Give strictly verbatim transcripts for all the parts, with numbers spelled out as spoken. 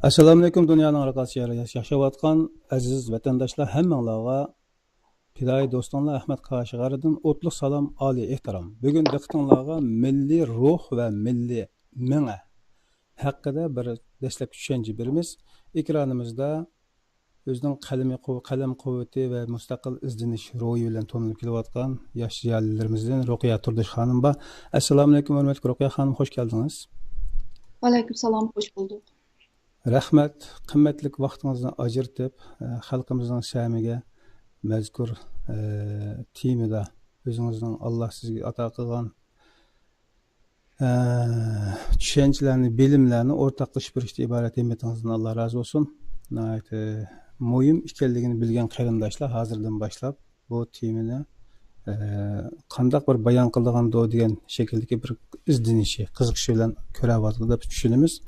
ئەسسالامۇئەلەيكۇم، دۇنيانىڭ ھەر قايسى يېرىدە ياش-، ياشاۋاتقان ئەزىز ۋەتەنداشلار، ھەممىڭلارغا پىدائىي دوستۇڭلار ئەخمەت قاشىغەردىن ئوتلۇق سالام، ئالىي ئېھتىرام. بۈگۈن دىققىتىڭلارغا مىللىي روھ ۋە مىللىي مېڭە ھەققىدە بىر دەسلەپكى چۈشەنچە بېرىمىز. ئېكرانىمىزدا ئۆزىنىڭ قەلىمى قۇۋ-، قەلەم قۇۋۋىتى ۋە مۇستەقىل ئىزدىنىش روھى بىلەن تونۇلۇپ كېلىۋاتقان ياش زىيالىيلىرىمىزدىن رۇقىيە تۇردۇش خانىم بار. ئەسسالامۇئەلەيكۇم، ھۆرمەتلىك رۇقىيە خانىم، خوش كەلدىڭىز. ۋەئەلەيكۇم سالام، خوش بولدۇق. رەھمەت، قىممەتلىك ۋاقتىڭىزنى ئاجرىتىپ، ئە، خەلقىمىزنىڭ سەمىگە مەزكۇر، ئە، تېمىدا ئۆزىڭىزنىڭ ئاللا سىزگە ئاتا قىلغان، ئە، چۈشەنچىلەرنى، بىلىملەرنى ئورتاقلىشىپ بېرىشتىن ئىبارەت ھىممىتىڭىزدىن ئاللا رازى بولسۇن. ناھايىتى مۇھىم ئىكەنلىكىنى بىلگەن قېرىنداشلار ھازىردىن باشلاپ بۇ تېمىنى، ئە، قانداق بىر بايان قىلىدىغاندۇ دېگەن شەكىلدىكى بىر ئىزدىنىشى، قىزىقىشى بىلەن كۆرۈۋاتىدۇ دەپ چۈشىنىمىز.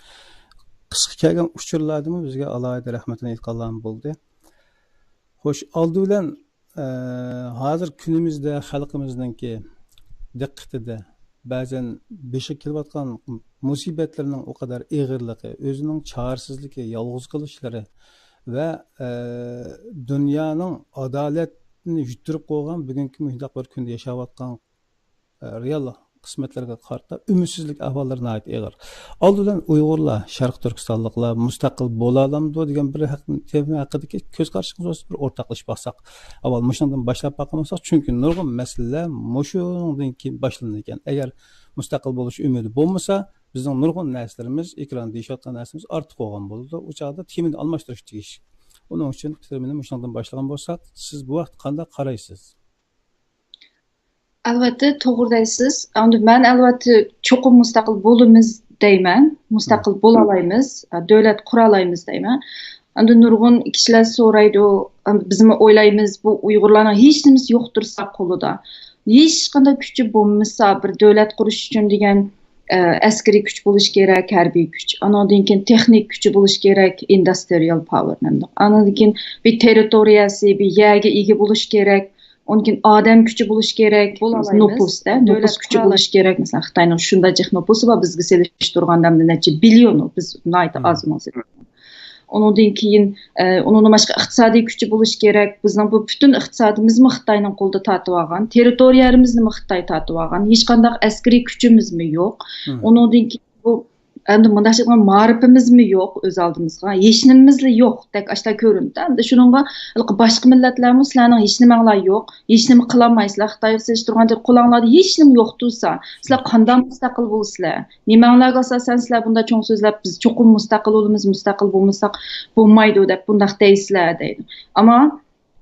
قىسقا كەلگەن ئۇچۇرلاردىمۇ بىزگە ئالاھىدە رەھمىتىنى ئېيتقانلارمۇ بولدى. خوش، ئالدى بىلەن، ئە، ھازىر كۈنىمىزدە خەلقىمىزنىڭكى دىققىتىدە بەزەن بېشىغا كېلىۋاتقان مۇسىبەتلىرىنىڭ ئۇ قەدەر ئېغىرلىقى، ئۆزىنىڭ چارىسىزلىكى، يالغۇز قېلىشلىرى ۋە، ئە، دۇنيانىڭ ئادالەتنى يۈتتۈرۈپ قويغان بۈگۈنكى مۇشۇنداق بىر كۈندە ياشاۋاتقان، ئە، رېئال قىسمەتلەرگە قارىتا ئۈمىدسىزلىك ئەھۋاللىرى ناھايىتى ئېغىر. ئالدى بىلەن ئۇيغۇرلار، شەرقىي تۈركىستانلىقلار مۇستەقىل بولالامدۇ دېگەن بىر ھەق-، تېما ھەققىدىكى كۆز قارىشىڭىز بولسا بىر ئورتاقلىشىپ باقساق. ئاۋۋال مۇشۇنىڭدىن باشلاپ باقمىساق، چۈنكى نۇرغۇن مەسىلىلەر مۇشۇنىڭدىن كېيىن باشلىنىدىكەن. ئەگەر مۇستەقىل بولۇش ئۈمىدى بولمىسا، بىزنىڭ نۇرغۇن نەرسىلىرىمىز، ئېكراندا دېيىشىۋاتقان نەرسىمىز ئارتۇق بولغان بولىدۇ. ئۇ چاغدا تېمىنى ئالماشتۇرۇش تېگىش. ئۇنىڭ ئۈچۈن تېمىنى مۇشۇنىڭدىن باشلىغان بولساق، سىز بۇ ھەقتە قانداق قارايسىز؟ ئەلۋەتتە، توغرا دەيسىز. ئەمدى مەن، ئەلۋەتتە، چوقۇم مۇستەقىل بولىمىز دەيمەن. مۇستەقىل بولالايمىز، دۆلەت قۇرالايمىز دەيمەن. ئەمدى نۇرغۇن كىشىلەر سورايدۇ، ئەمدى بىزمۇ ئويلايمىز، بۇ ئۇيغۇرلارنىڭ ھېچنېمىسى يوقتۇرسا قولىدا. ھېچقانداق كۈچى بولمىسا، بىر دۆلەت قۇرۇش ئۈچۈن دېگەن، ئە، ئەسكىرىي كۈچ بولۇش كېرەك، ھەربىي كۈچ. ئانىڭدىن كېيىن تېخنىك كۈچى بولۇش كېرەك، ئىندۇسترىيال پاۋېر دەمدۇق. ئانىڭدىن كېيىن بىر تېررىتورىيەسى، بىر يەرگە ئىگە بولۇش كېرەك. ئۇنىڭدىن كېيىن ئادەم كۈچى بولۇش كېرەك، بولالايمىز. نوپۇس، دە، نوپۇس دۆلەت كۈچى قۇرالى. بولۇش كېرەك. مەسىلەن، خىتاينىڭ شۇنداق جىق نوپۇسى بار، بىزگە سېلىشتۇرغاندا ئەمدى نەچچە بىليون ئۇ، بىز ناھايىتى مم. ئاز ئۇنىڭ سېلىشتۇرغاندا. ئۇنىڭدىن كېيىن، ئە، ئۇنىڭدىن باشقا ئىقتىسادىي كۈچى بولۇش كېرەك. بىزنىڭ بۇ پۈتۈن ئىقتىسادىمىزمۇ خىتاينىڭ قولىدا تارتىۋالغان، تېررىتورىيەمىزنىمۇ خىتاي تارتىۋالغان، ھېچقانداق ئەسكىرىي كۈچىمىزمۇ يوق. مم. ئۇنىڭدىن كېيىن بۇ ئەمدى مۇنداق ئېيتقاندا، مائارىپىمىزمۇ يوق ئۆز ئالدىمىزغا، ھېچنېمىمىزلا يوقتەك ئاشتا كۆرۈنىدۇ. ئەمدى شۇنىڭغا ھېلىقى باشقا مىللەتلەرمۇ سىلەرنىڭ ھېچنېمەڭلار يوق، ھېچنېمە قىلالمايسىلەر، خىتايغا سېلىشتۇرغاندا قولۇڭلاردا ھېچنېمە يوق تۇرسا، سىلەر قانداق مۇستەقىل بولىسىلەر؟ نېمەڭلارگە ئاساسەن سىلەر بۇنداق چوڭ سۆزلەپ، بىز چوقۇم مۇستەقىل بولىمىز، مۇستەقىل بولمىساق بولمايدۇ دەپ بۇنداق دەيسىلەر دەيدۇ. ئەمما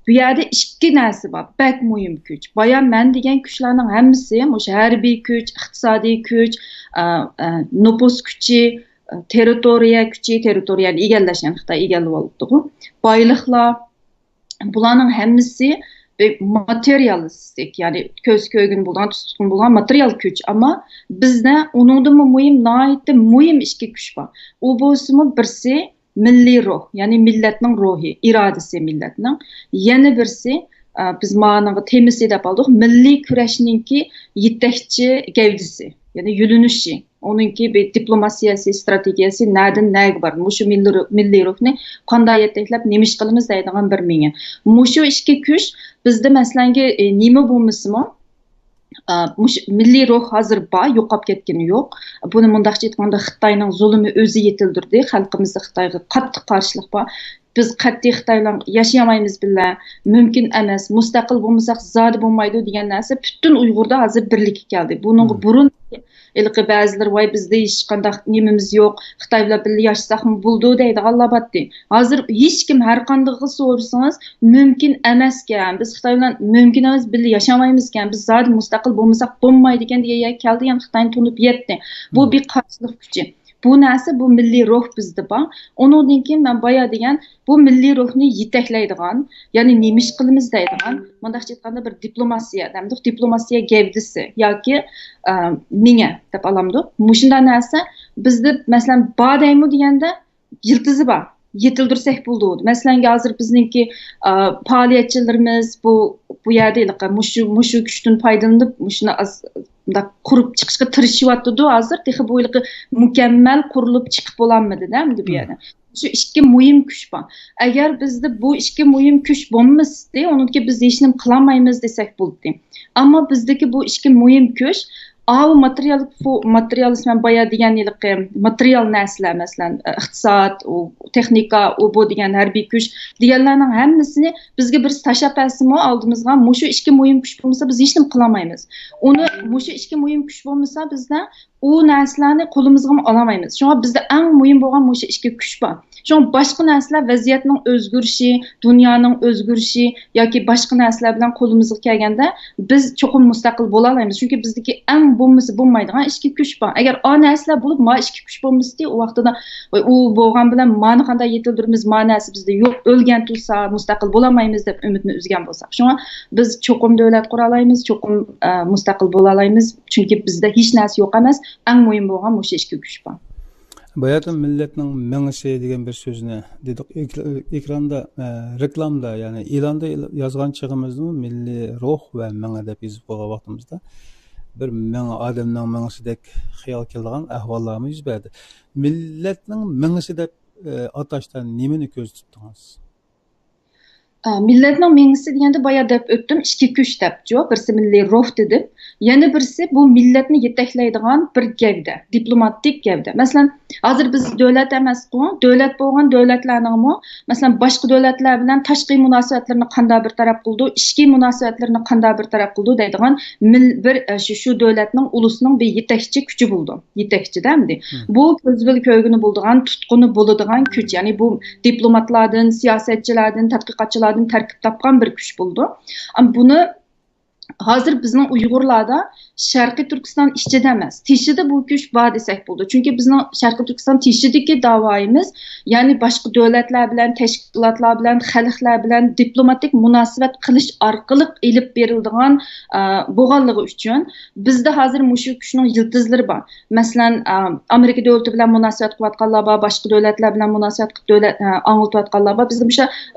بۇ يەردە ئىككى نەرسە بار، بەك مۇھىم كۈچ. بايا مەن دېگەن كۈچلەرنىڭ ھەممىسى، مۇشۇ ھەربىي كۈچ، ئىقتىسادىي كۈچ، ئا، ئا، نوپۇس كۈچى، ئا، تېررىتورىيە كۈچى، تېررىتورىيەنى ئىگىلەش، يەنى خىتاي ئىگىلىۋالىپتىغۇ. بايلىقلار، بۇلارنىڭ ھەممىسى بىر ماتېرىيالىستىك، يەنى كۆز كۆرگىنى بولىدىغان، تۇتقىنى بولىدىغان ماتېرىيال كۈچ. ئەمما بىزدە ئۇنىڭدىنمۇ مۇھىم، ناھايىتى مۇھىم ئىككى كۈچ بار. ئۇ بولسىمۇ بىرسى مىللىي روھ، يەنى مىللەتنىڭ روھى، ئىرادىسى مىللەتنىڭ. يەنە بىرسى، ئە، بىز مانىڭغا تېمىسى دەپ ئالدۇق، مىللىي كۈرەشنىڭكى يېتەكچى گەۋدىسى، يەنى يۆنىلىشى. ئۇنىڭكى بىر دىپلوماتىيەسى، ئىستراتېگىيەسى نەدىن نەگە بار؟ مۇشۇ مىللىي رو-، مىللىي روھنى قانداق يېتەكلەپ، نېمە ئىش قىلىمىز دەيدىغان بىر مېڭە. مۇشۇ ئىككى كۈچ بىزدە، مەسىلەنكى، ئى، نېمە بولمىسىمۇ، ئا، مۇشۇ مىللىي روھ ھازىر بار، يوقاپ كەتكىنى يوق. بۇنى مۇنداقچە ئېيتقاندا، خىتاينىڭ زۇلۇمى ئۆزى يېتىلدۈردى. خەلقىمىزدە خىتايغا قاتتىق قارشىلىق بار. بىز قەتئىي خىتاي بىلەن ياشىيالمايمىز بىللە، مۇمكىن ئەمەس، مۇستەقىل بولمىساق زادى بولمايدۇ دېگەن نەرسە پۈتۈن ئۇيغۇردا ھازىر بىرلىككە كەلدى. بۇنىڭغا مم. بۇرۇن ھېلىقى بەزىلىرى، ۋاي، بىزدە ھېچقانداق نېمىمىز يوق، خىتاي بىلەن بىللە ياشىساقمۇ بولىدۇ دەيدىغانلار بارتتى. ھازىر ھېچكىم، ھەر قاندىقىغا سورىسىڭىز، مۇمكىن ئەمەسكەن، بىز خىتاي بىلەن مۇمكىن ئەمەس، بىللە ياشىمايمىزكەن، بىز زادى مۇستەقىل بولمىساق بولمايدىكەن دېگەن يەرگە كەلدى. يەنى خىتاينى تونۇپ يەتتى. بۇ مم. بىر قارشىلىق كۈچى. بۇ نەرسە، بۇ مىللىي روھ بىزدە بار. ئۇنىڭدىن كېيىن مەن بايا دېگەن بۇ مىللىي روھنى يېتەكلەيدىغان، يەنى نېمە ئىش قىلىمىز دەيدىغان، مۇنداقچە ئېيتقاندا بىر دىپلوماتىيە، دەمدۇق دىپلوماتىيە گەۋدىسى ياكى، ئە، مېڭە دەپ ئالامدۇق. مۇشۇنداق نەرسە بىزدە، مەسىلەن، بار دەيمۇ دېگەندە، يىلتىزى بار. يېتىلدۈرسەك بولىدۇ. مەسىلەنكى، ھازىر بىزنىڭكى، ئا، پائالىيەتچىلىرىمىز بۇ، بۇ يەردە ھېلىقى مۇشۇ، مۇشۇ كۈچتىن پايدىلىنىپ، مۇشۇنى ئاز، مۇنداق قۇرۇپ چىقىشقا تىرىشىۋاتىدۇ. ھازىر تېخى بۇ ھېلىقى مۇكەممەل قۇرۇلۇپ چىقىپ بولالمىدى-دە، ئەمدى بۇ مم. يەردە. شۇ ئىككى مۇھىم كۈچ بار. ئەگەر بىزدە بۇ ئىككى مۇھىم كۈچ بولمىسىدى، ئۇنىڭكى بىز ھېچنېمە قىلالمايمىز دېسەك بولدى. ئەمما بىزدىكى بۇ ئىككى مۇھىم كۈچ، ئاۋۇ ماتېرىيال، بۇ ماتېرىيال، مەن بايا دېگەن ھېلىقى ماتېرىيال نەرسىلەر، مەسىلەن، ئىقتىساد، ئۇ تېخنىكا، ئۇ بۇ دېگەن ھەربىي كۈچ دېگەنلەرنىڭ ھەممىسىنى بىزگە بىرسى تاشلاپ بەرسىمۇ ئالدىمىزغا، مۇشۇ ئىككى مۇھىم كۈچ بولمىسا، بىز ھېچنېمە قىلالمايمىز. ئۇنى، مۇشۇ ئىككى مۇھىم كۈچ بولمىسا، بىزدە ئۇ نەرسىلەرنى قولىمىزغىمۇ ئالالمايمىز. شۇڭا بىزدە ئەڭ مۇھىم بولغان مۇشۇ ئىككى كۈچ بار. شۇڭا باشقا نەرسىلەر، ۋەزىيەتنىڭ ئۆزگىرىشى، دۇنيانىڭ ئۆزگىرىشى ياكى باشقا نەرسىلەر بىلەن قولىمىزغا كەلگەندە، بىز چوقۇم مۇستەقىل بولالايمىز. چۈنكى بىزدىكى ئەڭ بولمىسا بولمايدىغان ئىككى كۈچ بار. ئەگەر ئا نەرسىلەر بولۇپ، ما ئىككى كۈچ بولمىسىتى، ئۇ ۋاقتىدا، ۋاي، ئۇ بولغان بىلەن مانى قانداق يېتىلدۈرىمىز، ما نەرسە بىزدە يوق، ئۆلگەن تۇرسا، مۇستەقىل بولالمايمىز دەپ ئۈمىدنى ئۈزگەن بولساق. شۇڭا بىز چوقۇم دۆلەت قۇرالايمىز، چوقۇم، ئە، مۇستەقىل بولالايمىز. چۈنكى بىزدە ھېچ نەرسە يوق ئەمەس. ئەڭ مۇھىم بولغان مۇشۇ ئىككى كۈچ بار. باياتىن مىللەتنىڭ مېڭىشى دېگەن بىر سۆزنى دېدۇق. ئېك-، ئېكراندا، ئە، رېكلامىدا، يەنى ئېلاندا يازغان چېغىمىزدىمۇ مىللىي روھ ۋە مېڭە دەپ يېزىپ قويغان ۋاقتىمىزدا بىر مېڭە، ئادەمنىڭ مېڭىشىدەك خىيال كېلىدىغان ئەھۋاللارمۇ يۈز بەردى. مىللەتنىڭ مېڭىشى دەپ، ئە، ئاتاشتا نېمىنى كۆزدە تۇتتىڭىز؟ ئا، مىللەتنىڭ مېڭىسى دېگەندە بايا دەپ ئۆتتۈم، ئىككى كۈچ دەپچۇ، بىرسى مىللىي روھ دېدىم، يەنە بىرسى بۇ مىللەتنى يېتەكلەيدىغان بىر گەۋدە، دىپلوماتىك گەۋدە. مەسىلەن، ھازىر بىز دۆلەت ئەمەسقۇ، دۆلەت بولغان دۆلەتلەرنىڭمۇ، مەسىلەن، باشقا دۆلەتلەر بىلەن تاشقى مۇناسىۋەتلىرىنى قانداق بىر تەرەپ قىلىدۇ، ئىچكى مۇناسىۋەتلىرىنى قانداق بىر تەرەپ قىلىدۇ دەيدىغان مىل-، بىر، ئە، شۇ، شۇ دۆلەتنىڭ، ئۇلۇسنىڭ بىر يېتەكچى كۈچى بولىدۇ. يېتەكچىدە ئەمدى. بۇ كۆزگىلى كۆرگىنى بولىدىغان، تۇتقىنى بولىدىغان كۈچ. يەنى بۇ دىپلوماتلاردىن، سىياسەتچىلەردىن، تەتقىقاتچىلاردىن تەركىب تاپقان بىر كۈچ بولىدۇ. ئەم، بۇنى ھازىر بىزنىڭ ئۇيغۇرلاردا شەرقىي تۈركىستان ئىچىدە ئەمەس، تېشىدا بۇ كۈچ بار دېسەك بولىدۇ. چۈنكى بىزنىڭ شەرقىي تۈركىستان تېشىدىكى داۋايىمىز، يەنى باشقا دۆلەتلەر بىلەن، تەشكىلاتلار بىلەن، خەلقلەر بىلەن دىپلوماتىك مۇناسىۋەت قىلىش ئارقىلىق ئېلىپ بېرىلىدىغان، ئە، بولغانلىقى ئۈچۈن، بىزدە ھازىر مۇشۇ كۈچنىڭ يىلتىزلىرى بار. مەسىلەن، ئە، ئامېرىكا دۆلىتى بىلەن مۇناسىۋەت قىلىۋاتقانلار بار، باشقا دۆلەتلەر بىلەن مۇناسىۋەت قىلىپ دۆلەت، ئە، ئاڭلىتىۋاتقانلار بار. بىزدە مۇشۇ،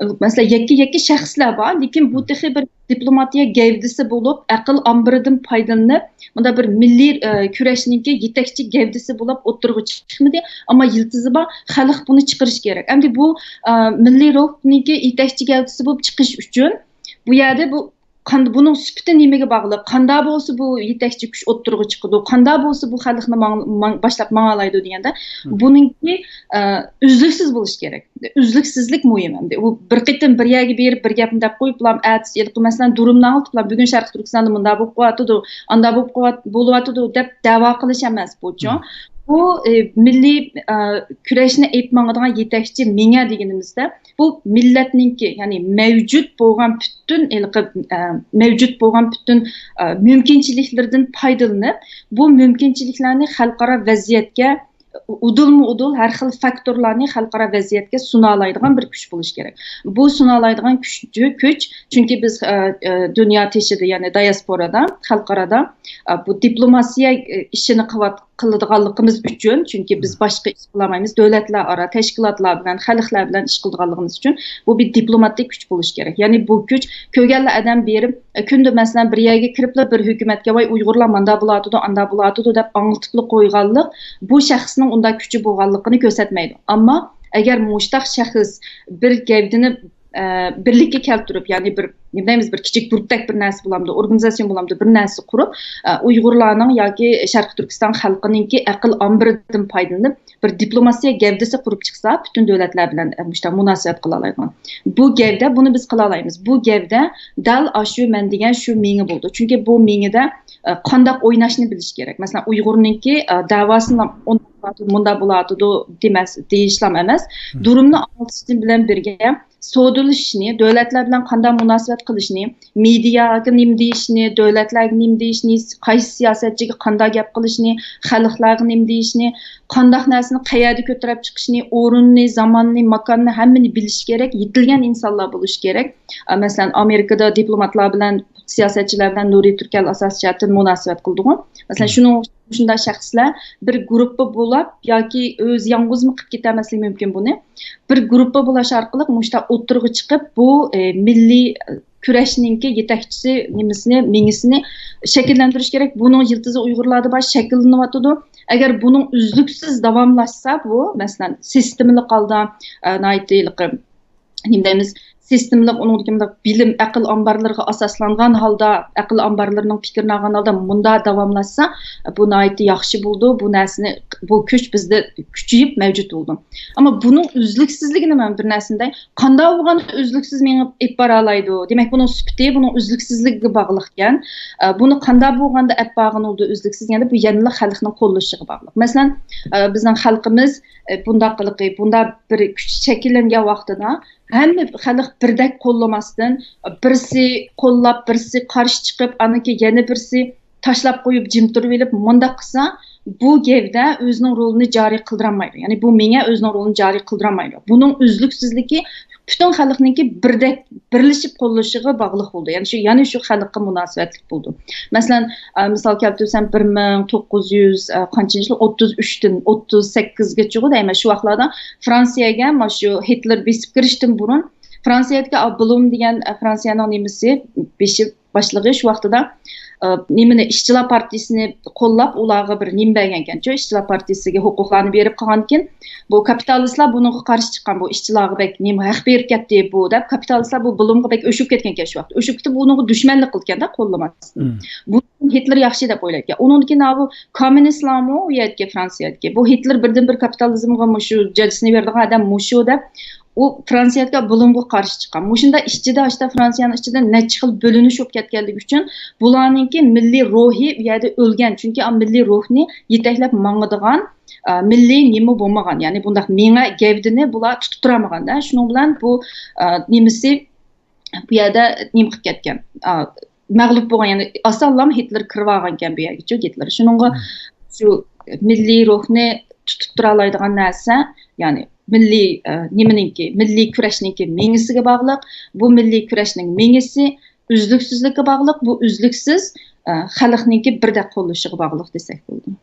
مەسىلەن، يەككە-يەككە شەخسلەر بار، لېكىن بۇ تېخى بىر دىپلوماتىيە گەۋدىسى بولۇپ، ئەقىل ئامبىرىدىن پايدىلىنىپ، مۇنداق بىر مىللىي، ئە، كۈرەشنىڭكى يېتەكچى گەۋدىسى بولۇپ ئوتتۇرىغا چىقمىدى. ئەمما يىلتىزى بار، خەلق بۇنى چىقىرىشى كېرەك. ئەمدى بۇ، ئە، مىللىي روھنىڭكى يېتەكچى گەۋدىسى بولۇپ چىقىش ئۈچۈن بۇ يەردە بۇ قان-، بۇنىڭ سۈپىتى نېمىگە باغلىق؟ قانداق بولسا بۇ يېتەكچى كۈچ ئوتتۇرىغا چىقىدۇ؟ قانداق بولسا بۇ خەلقنى ماڭ-، ماڭ-، باشلاپ ماڭالايدۇ دېگەندە، بۇنىڭكى، ئە، ئۈزلۈكسىز بولۇشى كېرەك. ئۈزلۈكسىزلىك مۇھىم ئەمدى. ئۇ بىر قېتىم بىر يەرگە بېرىپ بىر گەپنى دەپ قويۇپ، بۇلام ئەتىسى ھېلىقى، مەسىلەن، دۇرۇمنى ئاڭلىتىپلا، بۈگۈن شەرقىي تۈركىستاندا مۇنداق بولۇپ قويۇۋاتىدۇ، ئانداق بولۇپ قويۇۋات-، بولۇۋاتىدۇ دەپ دەۋا قىلىش ئەمەس بۇچۇ. بۇ، ئە، مىللىي، ئە، كۈرەشنى ئېلىپ ماڭىدىغان يېتەكچى مېڭە دېگىنىمىزدە، بۇ مىللەتنىڭكى، يەنى مەۋجۇت بولغان پۈتۈن ھېلىقى، ئە، مەۋجۇت بولغان پۈتۈن، ئە، مۇمكىنچىلىكلىرىدىن پايدىلىنىپ، بۇ مۇمكىنچىلىكلەرنى خەلقئارا ۋەزىيەتكە ئۇدۇلمۇ ئۇدۇل ھەر خىل فاكتورلارنى خەلقئارا ۋەزىيەتكە سۇنالايدىغان بىر كۈچ بولۇشى كېرەك. بۇ سۇنالايدىغان كۈچ، كۈچ، چۈنكى بىز، ئە، ئە، دۇنيا تېشىدا، يەنى دىياسپورادا، خەلقئارادا، ئە، بۇ دىپلوماتىيە، ئە، ئىشىنى قىلىۋات-، قىلىدىغانلىقىمىز ئۈچۈن، چۈنكى بىز باشقا ئىش قىلالمايمىز، دۆلەتلەر ئارا، تەشكىلاتلار بىلەن، خەلقلەر بىلەن ئىش قىلىدىغانلىقىمىز ئۈچۈن بۇ بىر دىپلوماتىك كۈچ بولۇشى كېرەك. يەنى بۇ كۈچ كۆرگەنلا ئادەم بېرىپ، ئە، كۈندە، مەسىلەن، بىر يەرگە كىرىپلا بىر ھۆكۈمەتكە، ۋاي، ئۇيغۇرلار ماندا بولاتىدۇ، ئاندا بولاتىدۇ دەپ ئاڭلىتىپلا قويغانلىق بۇ شەخسنىڭ ئۇنداق كۈچى بولغانلىقىنى كۆرسەتمەيدۇ. ئەمما ئەگەر مۇشتاق شەخس بىر گەۋدىنى، ئە، بىرلىككە كەلتۈرۈپ، يەنى بىر، نېمە دەيمىز، بىر كىچىك گۇرۇپپىدەك بىر نەرسە بولامدۇ، ئورگانىزاتسىيە بولامدۇ، بىر نەرسە قۇرۇپ، ئە، ئۇيغۇرلارنىڭ ياكى شەرقىي تۈركىستان خەلقىنىڭكى ئەقىل ئامبىرىدىن پايدىلىنىپ، بىر دىپلوماتىيە گەۋدىسى قۇرۇپ چىقسا، پۈتۈن دۆلەتلەر بىلەن، ئە، مۇشۇنداق مۇناسىۋەت قىلالايدىغان. بۇ گەۋدە، بۇنى بىز قىلالايمىز. بۇ گەۋدە دەل ئاشۇ مەن دېگەن شۇ مېڭە بولىدۇ. چۈنكى بۇ مېڭىدە، ئە، قانداق ئويناشنى بىلىش كېرەك. مەسىلەن، ئۇيغۇرنىڭكى، ئە، دەۋاسىنى ئۇنداق بولاتىدۇ، مۇنداق بولاتىدۇ دېمەس، دېيىشلام ئەمەس. دۇرۇمنى ئاڭلىتىش بىلەن بىرگە، سودىلىشىشنى، دۆلەتلەر بىلەن قانداق مۇناسىۋەت قىلىشنى، مېدىياغا نېمە دېيىشنى، دۆلەتلەرگە نېمە دېيىشنى، قايسى سىياسەتچىگە قانداق گەپ قىلىشنى، خەلقلەرگە نېمە دېيىشنى، قانداق نەرسىنى قەيەردە كۆتۈرۈپ چىقىشنى، ئورۇننى، زاماننى، ماكاننى، ھەممىنى بىلىشى كېرەك، يېتىلگەن ئىنسانلار بولۇشى كېرەك. ئە، مەسىلەن، ئامېرىكىدا دىپلوماتلار بىلەن، سىياسەتچىلەر بىلەن نۇرى تۈركەل ئاساسىي جەھەتتىن مۇناسىۋەت قىلىدىغۇ. مەسىلەن، شۇنىڭ شۇنداق شەخسلەر بىر گۇرۇپپا بولاپ ياكى ئۆزى يالغۇزمۇ قىلىپ كېتەلمەسلىكى مۇمكىن بۇنى. بىر گۇرۇپپا بولاش ئارقىلىق مۇشۇنداق ئوتتۇرىغا چىقىپ، بۇ، ئە، مىللىي، ئە، كۈرەشنىڭكى يېتەكچىسى نېمىسىنى، مېڭىسىنى شەكىللەندۈرۈش كېرەك. بۇنىڭ يىلتىزى ئۇيغۇرلاردا بار، شەكىللىنىۋاتىدۇ. ئەگەر بۇنىڭ ئۈزلۈكسىز داۋاملاشسا، بۇ، مەسىلەن، سىستېمىلىق ھالدا، ئە، ناھايىتى ھېلىقى، نېمە دەيمىز، سىستېمىلىق، ئۇنىڭدىكى مۇنداق بىلىم، ئەقىل ئامبارلىرىغا ئاساسلانغان ھالدا، ئەقىل ئامبارلىرىنىڭ پىكرىنى ئالغان ھالدا مۇنداق داۋاملاشسا، بۇ ناھايىتى ياخشى بولىدۇ. بۇ نەرسىنى، بۇ كۈچ بىزدە كۈچىيىپ مەۋجۇت بولىدۇ. ئەمما بۇنىڭ ئۈزلۈكسىزلىكىنى مەن بىر نەرسىنى دەي، قانداق بولغاندا ئۈزلۈكسىز مېڭىپ ئېلىپ بارالايدۇ؟ دېمەك، بۇنىڭ سۈپىتى بۇنىڭ ئۈزلۈكسىزلىكىگە باغلىقكەن. ئە، بۇنى قانداق بولغاندا ئەپ بارغىنى ئۈزلۈكسىز دېگەندە، بۇ يەنىلا خەلقنىڭ قوللىشىغا باغلىق. مەسىلەن، ئە، بىزنىڭ خەلقىمىز، ئە، بۇنداق قىلىقى، بۇنداق بىر كۈچ شەكىللەنگەن ۋاقتىدا ھەممە خەلق بىردەك قوللىماستىن، بىرسى قوللاپ، بىرسى قارشى چىقىپ، ئاندىن كېيىن يەنە بىرسى تاشلاپ قويۇپ، جىم تۇرۇۋېلىپ مۇنداق قىلسا، بۇ گەۋدە ئۆزىنىڭ رولىنى جارى قىلدۇرالمايدۇ. يەنى بۇ مېڭە ئۆزىنىڭ رولىنى جارى قىلدۇرالمايدۇ. بۇنىڭ ئۈزلۈكسىزلىكى پۈتۈن خەلقنىڭكى بىردەك بىرلىشىپ قوللىشىغا باغلىق بولىدۇ. يەنى شۇ، يەنى شۇ خەلققە مۇناسىۋەتلىك بولىدۇ. مەسىلەن، ئە، مىسال كەلتۈرسەم، بىر مىڭ توققۇز يۈز، ئە، قانچىنچى يىل، ئوتتۇز ئۈچتىن ئوتتۇز سەككىزگىچىغۇ دەيمەن، شۇ ۋاقىتلاردا فرانسىيەگە مانا شۇ ھىتلېر بېسىپ كىرىشتىن بۇرۇن، فرانسىيەدىكى ئا، بلوم دېگەن، ئە، فرانسىيەنىڭ نېمىسى، بېشى، باشلىقى شۇ ۋاقتىدا، ئە، نېمىنى، ئىشچىلار پارتىيىسىنى قوللاپ، ئۇلارغا بىر نېمە بەرگەنكەن، شۇ ئىشچىلار پارتىيىسىگە ھوقۇقلارنى بېرىپ قالغانكىن، بۇ كاپىتالىستلار بۇنىڭغا قارشى چىققان، بۇ ئىشچىلارغا بەك نېمە ھەق بېرىپ كەتتى بۇ دەپ، كاپىتالىستلار بۇ بلومغا بەك ئۆچۈپ كەتكەنكەن شۇ ۋاقىتتا. ئۆچۈپ كېتىپ، ئۇنىڭغا دۈشمەنلىك قىلىدىكەن-دە، قوللىماس. بۇ ھىتلېر ياخشى دەپ ئويلايدىكەن. ئۇنىڭدىن كېيىن بۇ كوممۇنىستلارمۇ ئۇ يەردىكى، فرانسىيەدىكى، بۇ ھىتلېر بىردىنبىر كاپىتالىزمغا مۇشۇ جاجىسىنى بېرىدىغان ئادەم مۇشۇ دەپ، ئۇ فرانسىيەدىكى بلومغا قارشى چىققان. مۇشۇنداق ئىچىدە، ئاشتا فرانسىيەنىڭ ئىچىدە نەچچە خىل بۆلۈنۈش بولۇپ كەتكەنلىكى ئۈچۈن، بۇلارنىڭكى مىللىي روھى ئۇ يەردە ئۆلگەن. چۈنكى ئا مىللىي روھنى يېتەكلەپ ماڭىدىغان، ئا، مىللىي نېمە بولمىغان، يەنى بۇنداق مېڭە گەۋدىنى بۇلار تۇتۇپ تۇرالمىغان-دە. شۇنىڭ بىلەن بۇ، ئا، نېمىسى بۇ يەردە نېمە قىلىپ كەتكەن؟ ئا، مەغلۇپ بولغان، يەنى ئاسانلام ھىتلېر كىرىۋالغانكەن بۇ يەرگىچۇ، گىتلېر. شۇنىڭغا شۇ مىللىي روھنى تۇتۇپ تۇرالايدىغان نەرسە، يەنى مىللىي، ئە، نېمىنىڭكى، مىللىي كۈرەشنىڭكى مېڭىسىگە باغلىق. بۇ مىللىي كۈرەشنىڭ مېڭىسى ئۈزلۈكسىزلىككە باغلىق. بۇ ئۈزلۈكسىز، ئە، خەلقنىڭكى بىردەك قوللىشىغا باغلىق دېسەك بولىدۇ.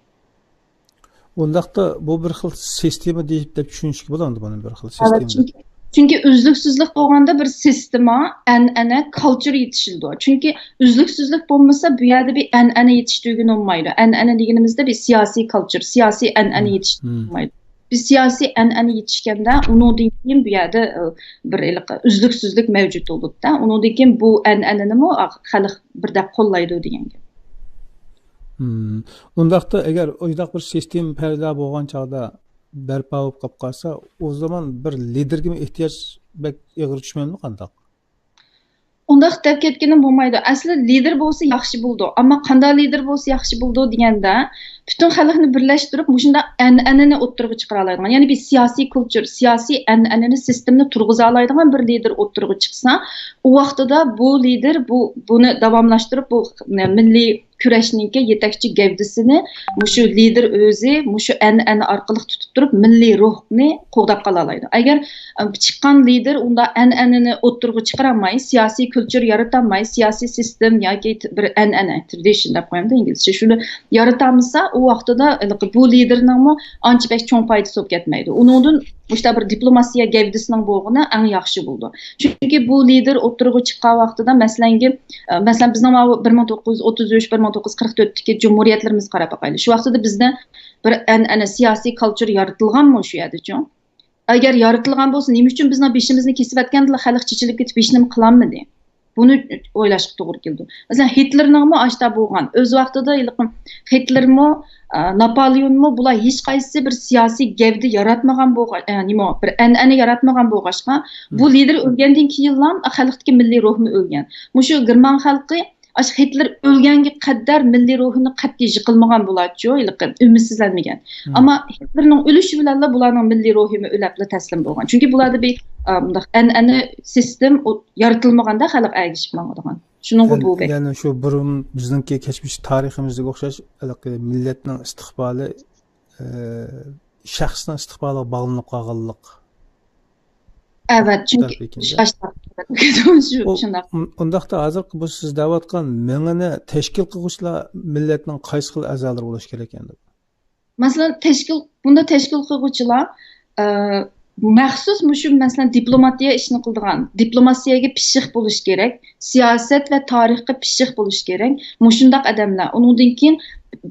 ئۇنداقتا بۇ بىر خىل سىستېما دەپ چۈشىنىشكە بولامدۇ بۇنى، بىر خىل سىستېما دەپ؟ چۈنكى، چۈنكى ئۈزلۈكسىزلىك بولغاندا بىر سىستېما، ئەنئەنە، كالچۇر يېتىشىدۇ. چۈنكى ئۈزلۈكسىزلىك بولمىسا، بۇ يەردە بىر ئەنئەنە يېتىشتۈرگىلى بولمايدۇ. ئەنئەنە دېگىنىمىزدە بىر سىياسىي كالچۇر، سىياسىي ئەنئەنە يېتىشتۈرگىلى بولمايدۇ. بىز سىياسىي ئەنئەنە يېتىشكەندە، ئۇنىڭدىن كېيىن بۇ يەردە، ئە، بىر ھېلىقى ئۈزلۈكسىزلىك مەۋجۇت بولىدۇ-دە. ئۇنىڭدىن كېيىن بۇ ئەنئەنىنىمۇ خەلق بىردەك قوللايدۇ دېگەن گەپ. مم. ئۇنداقتا ئەگەر ئۇنداق بىر سىستېما پەيدا بولغان چاغدا، بەرپا بولۇپ قاپ قالسا، ئۇ زامان بىر لىدېرگىمۇ ئېھتىياج بەك ئېغىر چۈشمەمدۇ قانداق؟ ئۇنداق دەپ كەتكىنىم بولمايدۇ. ئەسلى لىدېر بولسا ياخشى بولىدۇ. ئەمما قانداق لىدېر بولسا ياخشى بولىدۇ دېگەندە، پۈتۈن خەلقنى بىرلەشتۈرۈپ، مۇشۇنداق ئەنئەنىنى ئوتتۇرىغا چىقىرالايدىغان، يەنى بىر سىياسىي كۇلتۇر، سىياسىي ئەنئەنىنى، سىستېمىنى تۇرغۇزالايدىغان بىر لىدېر ئوتتۇرىغا چىقسا، ئۇ ۋاقتىدا بۇ لىدېر بۇ، بۇنى داۋاملاشتۇرۇپ، بۇ مىللىي كۈرەشنىڭكى يېتەكچى گەۋدىسىنى مۇشۇ لىدېر ئۆزى مۇشۇ ئەنئەنە ئارقىلىق تۇتۇپ تۇرۇپ، مىللىي روھنى قوغداپ قالالايدۇ. ئەگەر، ئە، چىققان لىدېر ئۇنداق ئەنئەنىنى ئوتتۇرىغا چىقىرالماي، سىياسىي كۇلتۇر يارىتالماي، سىياسىي سىستېم ياكى ت-، بىر ئەنئەنە، ترېدىشن دەپ قويامدۇ ئىنگلىزچە، شۇنى يارىتالمىسا، ئۇ ۋاقتىدا ھېلىقى بۇ لىدېرنىڭمۇ ئانچە بەك چوڭ پايدىسى بولۇپ كەتمەيدۇ. ئۇنىڭدىن مۇشۇنداق بىر دىپلوماتىيە گەۋدىسىنىڭ بولغىنى ئەڭ ياخشى بولىدۇ. چۈنكى بۇ لىدېر ئوتتۇرىغا چىققان ۋاقتىدا، مەسىلەنگە، ئە، مەسىلەن، بىزنىڭ ماۋۇ بىر مىڭ توققۇز يۈز ئوتتۇز ئۈچ، بىر مىڭ توققۇز يۈز قىرىق تۆتتىكى جۇمھۇرىيەتلىرىمىزگە قاراپ باقايلى. شۇ ۋاقتىدا بىزدە بىر ئەنئەنە، سىياسىي كالچۇر يارىتىلغانمۇ شۇ يەردىچۇ؟ ئەگەر يارىتىلغان بولسا، نېمە ئۈچۈن بىزنىڭ بېشىمىزنى كېسىۋەتكەندىلا خەلق چېچىلىپ كېتىپ ھېچنېمە قىلالمىدى؟ بۇنى ئويلاشقا توغرا كېلىدۇ. مەسىلەن، ھىتلېرنىڭمۇ ئاشتا بولغان، ئۆز ۋاقتىدا ھېلىقى ھىتلېرمۇ، ئە، ناپالېئونمۇ، بۇلار ھېچقايسىسى بىر سىياسىي گەۋدە ياراتمىغان بولغاچ، ئە، نېمە، بىر ئەنئەنە ياراتمىغان بولغاچقا، بۇ لىدېر ئۆلگەندىن كېيىنلا خەلقتىكى مىللىي روھمۇ ئۆلگەن. مۇشۇ گېرمان خەلقى ئاشۇ ھىتلېر ئۆلگەنگە قەدەر مىللىي روھىنى قەتئىي يىقىلمىغان بۇلارچۇ، ھېلىقى ئۈمىدسىزلەنمىگەن. ئەمما ھىتلېرنىڭ ئۆلۈشى بىلەنلا بۇلارنىڭ مىللىي روھىمۇ ئۆلەپلا تەسلىم بولغان. چۈنكى بۇلاردا بىر، ئا، مۇنداق ئەنئەنە سىستېم ئو-، يارىتىلمىغاندا خەلق ئەگىشىپ ماڭىدىغان. شۇنىڭغا بۇ بەك. يەنى شۇ بۇرۇن بىزنىڭكى كەچمىش تارىخىمىزدىكى ئوخشاش، ھېلىقى مىللەتنىڭ ئىستىقبالى، ئە، شەخسنىڭ ئىستىقبالىغا باغلىنىپ قالغانلىق. ئەۋەت، چۈنكى شۇ، شۇنداق. ئۇ-، ئۇنداقتا ھازىرقى بۇ سىز دەۋاتقان مېڭىنى تەشكىل قىلغۇچىلار مىللەتنىڭ قايسى خىل ئەزالىرى بولۇشى كېرەك ئەمدى؟ مەسىلەن، تەشكىل، بۇندا تەشكىل قىلغۇچىلار، ئە، مەخسۇس مۇشۇ، مەسىلەن، دىپلوماتىيە ئىشىنى قىلىدىغان، دىپلوماتىيەگە پىششىق بولۇش كېرەك، سىياسەت ۋە تارىخقا پىششىق بولۇش كېرەك. مۇشۇنداق ئادەملەر، ئۇنىڭدىن كېيىن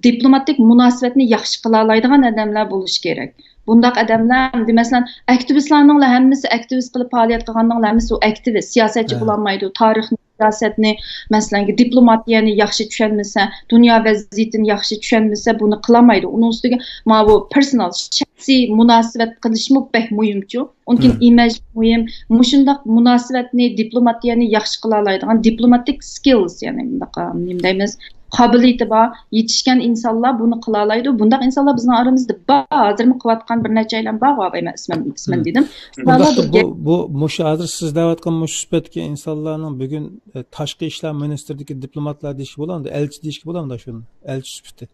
دىپلوماتىك مۇناسىۋەتنى ياخشى قىلالايدىغان ئادەملەر بولۇش كېرەك. بۇنداق ئادەملەر، ئەمدى مەسىلەن، ئاكتىۋىستلارنىڭلا ھەممىسى، ئاكتىۋىست قىلىپ پائالىيەت قىلغاننىڭلا ھەممىسى ئۇ ئاكتىۋىست، سىياسەتچى بولالمايدۇ، تارىخنى، سىياسەتنى، مەسىلەن، دىپلوماتىيەنى ياخشى چۈشەنمىسە، دۇنيا ۋەزىيىتىنى ياخشى چۈشەنمىسە، بۇنى قىلالمايدۇ. ئۇنىڭ ئۈستىگە ماۋۇ پېرسونال، شەخسىي مۇناسىۋەت قىلىشمۇ بەك مۇھىمچۇ. ئۇنىڭ كېيىن ئىمىج مۇھىم. مۇشۇنداق مۇناسىۋەتنى، دىپلوماتىيەنى ياخشى قىلالايدىغان، دىپلوماتىك سكىلز، يەنى مۇنداق، نېمە دەيمىز، قابىلىيىتى بار، يېتىشكەن ئىنسانلار بۇنى قىلالايدۇ. بۇنداق ئىنسانلار بىزنىڭ ئارىمىزدا بار، ھازىرمۇ قىلىۋاتقان بىر نەچچە ئايلام بار، ئاۋاي، مەن ئىسمىنى، ئىسمىنى دېدىم. شۇنداقتا بۇ، بۇ، مۇشۇ ھازىر سىز دەۋاتقان مۇشۇ سۈپەتتىكى ئىنسانلارنىڭ بۈگۈن، ئە، تاشقى ئىشلار مىنىستىرىدىكى دىپلوماتلار دېيىشكە بولامدۇ؟ ئەلچى دېيىشكە بولامدۇ شۇنى؟ ئەلچى سۈپىتى.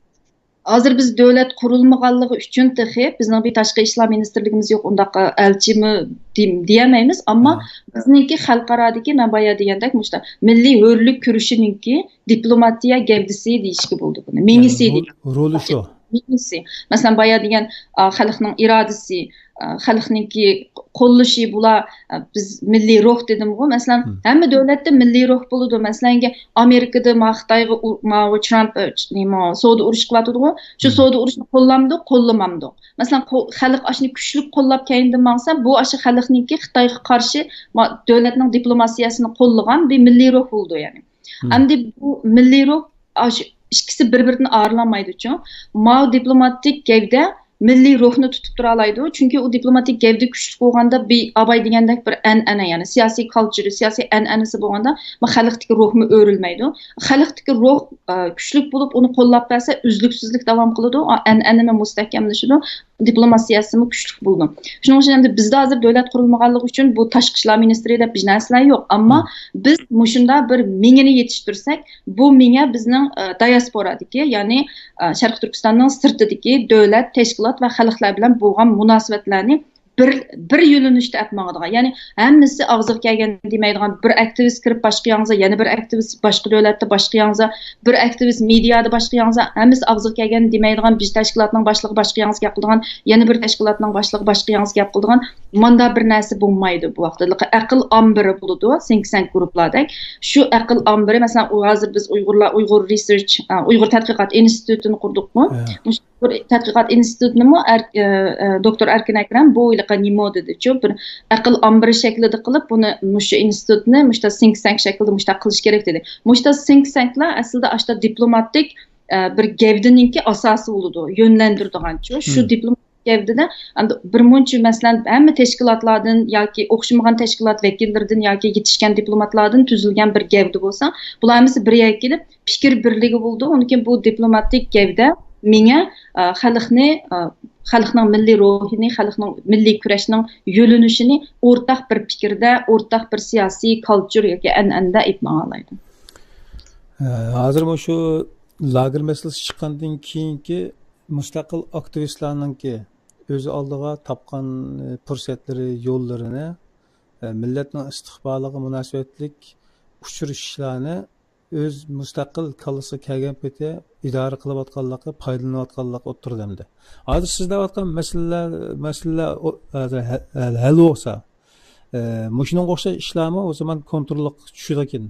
ھازىر بىز دۆلەت قۇرۇلمىغانلىقى ئۈچۈن تېخى بىزنىڭ بىر تاشقى ئىشلار مىنىستىرلىكىمىز يوق، ئۇنداق ئەلچىمۇ دېيەلمەيمىز. ئەمما بىزنىڭكى خەلقئارادىكى، مەن بايا دېگەندەك، مۇشۇنداق مىللىي ھۆرلۈك كۈرىشىنىڭكى دىپلوماتىيە گەۋدىسى دېيىشكە بولىدۇ بۇنى. مېڭىسى دېيىش. رولى شۇ. مېڭىسى. مەسىلەن، بايا دېگەن، ئا، خەلقنىڭ ئىرادىسى، ئا، خەلقنىڭكى قوللىشى، بۇلار، ئا، بىز مىللىي روھ دېدىمغۇ. مەسىلەن، ھەممە دۆلەتتە مىللىي روھ بولىدۇ. مەسىلەن، ئامېرىكىدا ما خىتايغا ئۇ-، ماۋۇ ترامپ، ئا، نېمە، سودا ئۇرۇشى قىلىۋاتىدىغۇ. شۇ سودا ئۇرۇشىنى قوللامدۇ، قوللىمامدۇ. مەسىلەن، قو-، خەلق ئاشۇنى كۈچلۈك قوللاپ كەينىدىن ماڭسا، بۇ ئاشۇ خەلقنىڭكى خىتايغا قارشى ما-، دۆلەتنىڭ دىپلوماتىيەسىنى قوللىغان بىر مىللىي روھ بولىدۇ، يەنى. ئەمدى بۇ مىللىي روھ، ئاشۇ ئىككىسى بىر-بىرىدىن ئايرىلالمايدۇچۇ. ماۋۇ دىپلوماتىك گەۋدە مىللىي روھنى تۇتۇپ تۇرالايدۇ. چۈنكى ئۇ دىپلوماتىك گەۋدە كۈچلۈك بولغاندا، بىر ئاباي دېگەندەك بىر ئەنئەنە، يەنى سىياسىي كالچۇرى، سىياسىي ئەنئەنىسى بولغاندا، ما خەلقتىكى روھمۇ ئۆرۈلمەيدۇ. خەلقتىكى روھ، ئە، كۈچلۈك بولۇپ، ئۇنى قوللاپ بەرسە، ئۈزلۈكسىزلىك داۋام قىلىدۇ، ئا-، ئەنئەنىمۇ مۇستەھكەملىشىدۇ، دىپلوماتىيەسىمۇ كۈچلۈك بولىدۇ. شۇنىڭ ئۈچۈن ئەمدى بىزدە ھازىر دۆلەت قۇرۇلمىغانلىقى ئۈچۈن بۇ تاشقى ئىشلار مىنىستىرى دەپ بىر نەرسىلەر يوق. ئەمما بىز مۇشۇنداق بىر مېڭىنى يېتىشتۈرسەك، بۇ مېڭە بىزنىڭ، ئە، دىياسپورادىكى، يەنى، ئە، شەرقىي تۈركىستاننىڭ سىرتىدىكى دۆلەت، تەشكىلات ۋە خەلقلەر بىلەن بولغان مۇناسىۋەتلەرنى بىر، بىر يۆنىلىشتە ئەپ ماڭىدىغان، يەنى ھەممىسى ئاغزىغا كەلگەن دېمەيدىغان، بىر ئاكتىۋىست كىرىپ باشقا ياڭزا، يەنە بىر ئاكتىۋىست باشقا دۆلەتتە باشقا ياڭزا، بىر ئاكتىۋىست مېدىيادا باشقا ياڭزا، ھەممىسى ئاغزىغا كەلگەن دېمەيدىغان، بىر تەشكىلاتنىڭ باشلىقى باشقا ياڭزا گەپ قىلىدىغان، يەنە بىر تەشكىلاتنىڭ باشلىقى باشقا ياڭزا گەپ قىلىدىغان، ماندا بىر نەرسە بولمايدۇ بۇ ۋاقىتتا. ئەقىل ئامبىرى بولىدۇ، think tank گۇرۇپلاردەك. شۇ ئەقىل ئامبىرى، مەسىلەن، ئۇ ھازىر بىز ئۇيغۇرلار، ئۇيغۇر رېسېرچ، ئۇيغۇر تەتقىقات ئىنستىتۇتىنى قۇردۇقمۇ؟ بۇ تەتقىقات ئىنستىتۇتىنىمۇ ئەر-، ئە، ئە، دوكتور ئەركىن ئەكرەم بۇ ھېلىقى نېمو دېدىچۇ، بىر ئەقىل ئامبىرى شەكلىدە قىلىپ، بۇنى مۇشۇ ئىنستىتۇتنى مۇشتا think tank شەكلىدە مۇشتا قىلىش كېرەك دېدى. مۇشتا think tankلار ئەسلىدە ئاشتا دىپلوماتىك، ئە، بىر گەۋدىنىڭكى ئاساسى بولىدۇ، يۆنلەندۈرىدىغانچۇ. شۇ دىپلوماتىك گەۋدىدە ئەمدى بىر مۇنچە، مەسىلەن، ھەممە تەشكىلاتلاردىن ياكى ئوخشىمىغان تەشكىلات ۋەكىللىرىدىن ياكى يېتىشكەن دىپلوماتلاردىن تۈزۈلگەن بىر گەۋدە بولسا، بۇلار ھەممىسى بىر يەرگە كېلىپ، پىكىر بىرلىكى بولىدۇ. ئۇنىڭ كېيىن بۇ دىپلوماتىك گەۋدە مېڭە، ئا، خەلقنى، ئا، خەلقنىڭ مىللىي روھىنى، خەلقنىڭ مىللىي كۈرەشنىڭ يۆنىلىشىنى ئورتاق بىر پىكىردە، ئورتاق بىر سىياسىي كالچۇر ياكى ئەنئەنىدە ئېلىپ ماڭالايدۇ. ئە، ھازىر مۇشۇ لاگېر مەسىلىسى چىققاندىن كېيىنكى مۇستەقىل ئاكتىۋىستلارنىڭكى ئۆز ئالدىغا تاپقان، ئە، پۇرسەتلىرى، يوللىرىنى، ئە، مىللەتنىڭ ئىستىقبالىغا مۇناسىۋەتلىك ئۇچرىشىشلارنى ئۆز مۇستەقىل كاللىسىغا كەلگەن پېتى ئىدارە قىلىۋاتقانلىقى، پايدىلىنىۋاتقانلىقى ئوتتۇرىدا ئەمدى. ھازىر سىز دەۋاتقان مەسىلىلەر، مەسىلىلەر ئۇ، ھازىر ھە-، ھە-، ھەل بولسا، ئە، مۇشۇنىڭغا ئوخشاش ئىشلارمۇ ئۇ زامان كونتروللۇققا چۈشىدىكەن.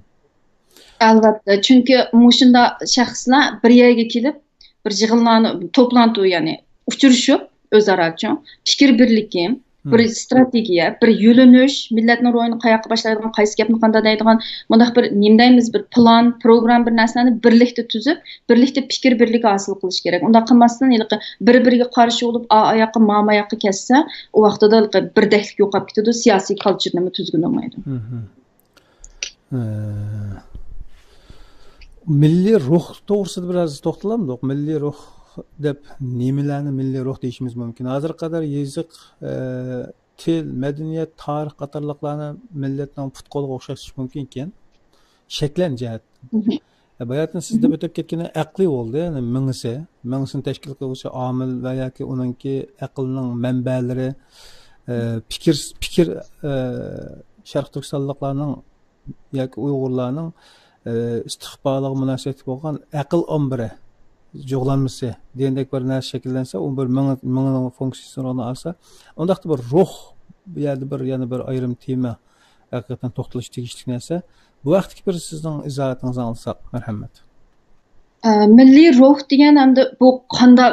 ئەلۋەتتە، چۈنكى مۇشۇنداق شەخسلەر بىر يەرگە كېلىپ، بىر يىغىنلارنى، توپلانتۇ، يەنى ئۇچرىشىپ، ئۆزئاراچۇ پىكىر بىرلىكى، بىر ستراتېگىيە، بىر يۆنىلىش، مىللەتنىڭ روھىنى قاياققا باشلايدىغان، قايسى گەپنى قانداق دەيدىغان، مۇنداق بىر نېمە دەيمىز، بىر پىلان، پروگرامما، بىر نەرسىلەرنى بىرلىكتە تۈزۈپ، بىرلىكتە پىكىر بىرلىكى ھاسىل قىلىش كېرەك. ئۇنداق قىلماستىن، ھېلىقى بىر-بىرىگە قارشى بولۇپ، ئا ئاياققا، ما ماياققا كەتسە، ئۇ ۋاقتىدا ھېلىقى بىردەكلىك يوقاپ كېتىدۇ، سىياسىي كالچۇرنىمۇ تۈزگىلى بولمايدۇ. ئە، مىللىي روھ توغرىسىدا بىراز توختىلامدۇق؟ مىللىي روھ دەپ نېمىلەرنى مىللىي روھ دېيىشىمىز مۇمكىن؟ ھازىرغا قەدەر يېزىق، ئە، تىل، مەدەنىيەت، تارىخ قاتارلىقلارنى مىللەتنىڭ پۇت-قولىغا ئوخشاشتۇرۇش مۇمكىنكەن، شەكلەن جەھەتتىن. ئە، باياتىن سىز دەپ ئۆتۈپ كەتكىنى ئەقلىي بولدى، يەنى مېڭىسى، مېڭىسىنى تەشكىل قىلغۇچى ئامىل ۋە ياكى ئۇنىڭكى ئەقىلنىڭ مەنبەلىرى، ئە، پىكىر، پىكىر، ئە، شەرقىي تۈركىستانلىقلارنىڭ ياكى ئۇيغۇرلارنىڭ، ئە، ئىستىقبالىغا مۇناسىۋەتلىك بولغان ئەقىل ئامبىرى جۇغلانمىسى دېگەندەك بىر نەرسە شەكىللەنسە، ئۇ بىر مېڭە، مېڭىنىڭ فۇنكسىيىسىنى ئورنىغا ئالسا، ئۇنداقتا بىر روھ بۇ يەردە بىر، يەنە بىر ئايرىم تېما، ھەقىقەتەن توختىلىش تېگىشلىك نەرسە. بۇ ھەقتىكى بىر سىزنىڭ ئىزاھاتىڭىزنى ئاڭلىساق، مەرھەمەت. ئە، مىللىي روھ دېگەن ئەمدى بۇ قاندا-،